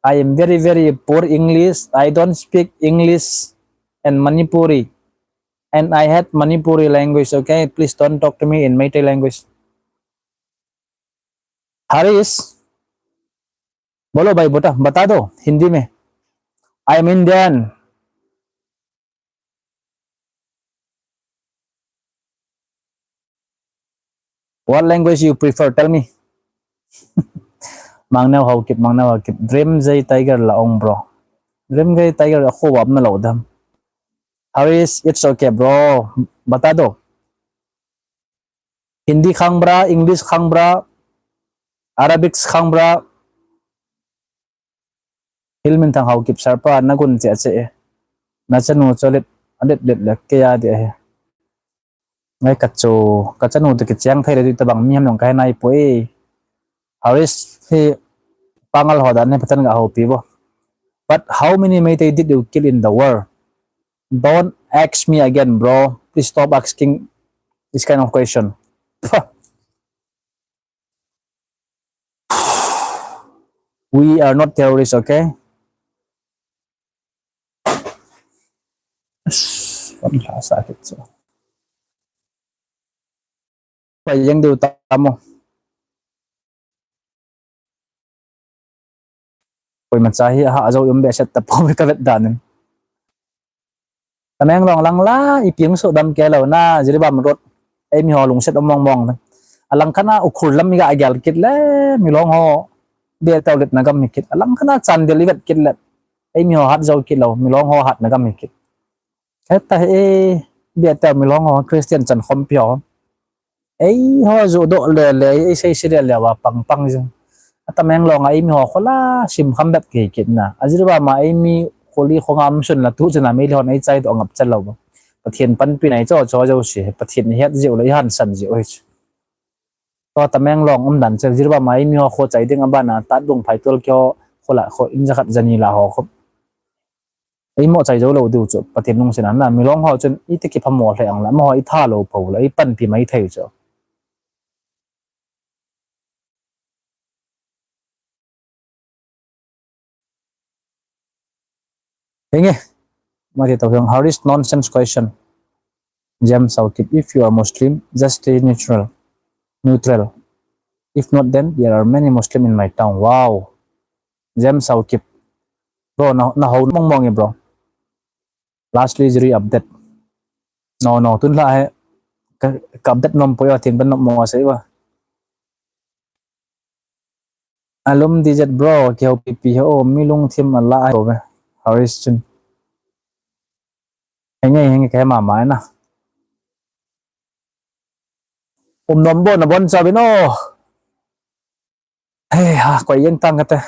I am very, very poor English. I don't speak English and Manipuri. And I hate Manipuri language, okay? Please don't talk to me in Meitei language. Harish, बोलो भाई, बता, बता दो हिंदी में। I am Indian. What language you prefer? Tell me. Mangneo Haokip, Mangneo Haokip. Dream Jay Tiger la ong, bro. Dream Jay Tiger a khu wap na lo dam. Harish, it's okay, bro. बता दो. Hindi khangbra, English khangbra, Arabic khangbra. Hilminthang Haokip sir pa, na gun che che e. Na chanu cho let, a let let le ke ya de he. Ngai ka chu, ka chanu te kicheng thei le di ta bang mi ham nong kai nai poi. Harish hi pangal ho dan he patan ga ho pi bo. But how many Meitei did you kill in the war? Don't ask me again, bro. Please stop asking this kind of question. Pah. We are not terrorists, okay? Kon la sakit so. Pai yang deu tamo. Koima cha hi ha jo um behseh ta pom ka vet dan in. Tamenglong lang la, i piang so dam ke lo na, Jiribam Road. Ei mi ho lungset mong mong na. Alang kana Ukhrul lam i ga gel kit le, Milong ho. Be tau let na gam hi kit. Alang kana Chandel i vet kit le. Ei mi ho hat jo kit lo, Milong ho hat na gam hi kit. Heta he, be tau Milong ho, Christian chan khom pi ho. Ei ho ju do le le, ei sei sei le le wa pang pang jing. A Tamenglong a ei mi ho khola sim kham bep kei kit na. A Jiribam a ei mi kholi khongam sun la tu chana mei le hon ei chai do ngap chal lo. Pathen panpi nai cho cho jo si. Pathen het jiu le i han san jiu hi. To Tamenglong um dan che Jiribam a ei mi ho kho chai ding a bana ta dung phai tol kyo khola kho in ja khat jani la ho kho. Ei mo chai jo lo diu chu, Pathen lungset a na, Milong ho chun i te kiphamo hle ang la, mo i tha lo pho la, i panpi mai thei chu. Henge, mati to hiang, how is nonsense question? James Saukip, if you are Muslim, just stay neutral. Neutral. If not, then there are many Muslim in my town. Wow. James Saukip. Bro, na, na ho mong mong e, bro. Lastly, Jiri update. No, no, tun la he. Ka, ka update nom po yo, tin ban nom mo sa iwa. Alum D Z bro, ki ho pipi ho, mi lungthim a la ho ve. Harish chun. Henge, henge, ke mama na. Um nom bo na bon cha bi no. He ha, koi yeng tang kate.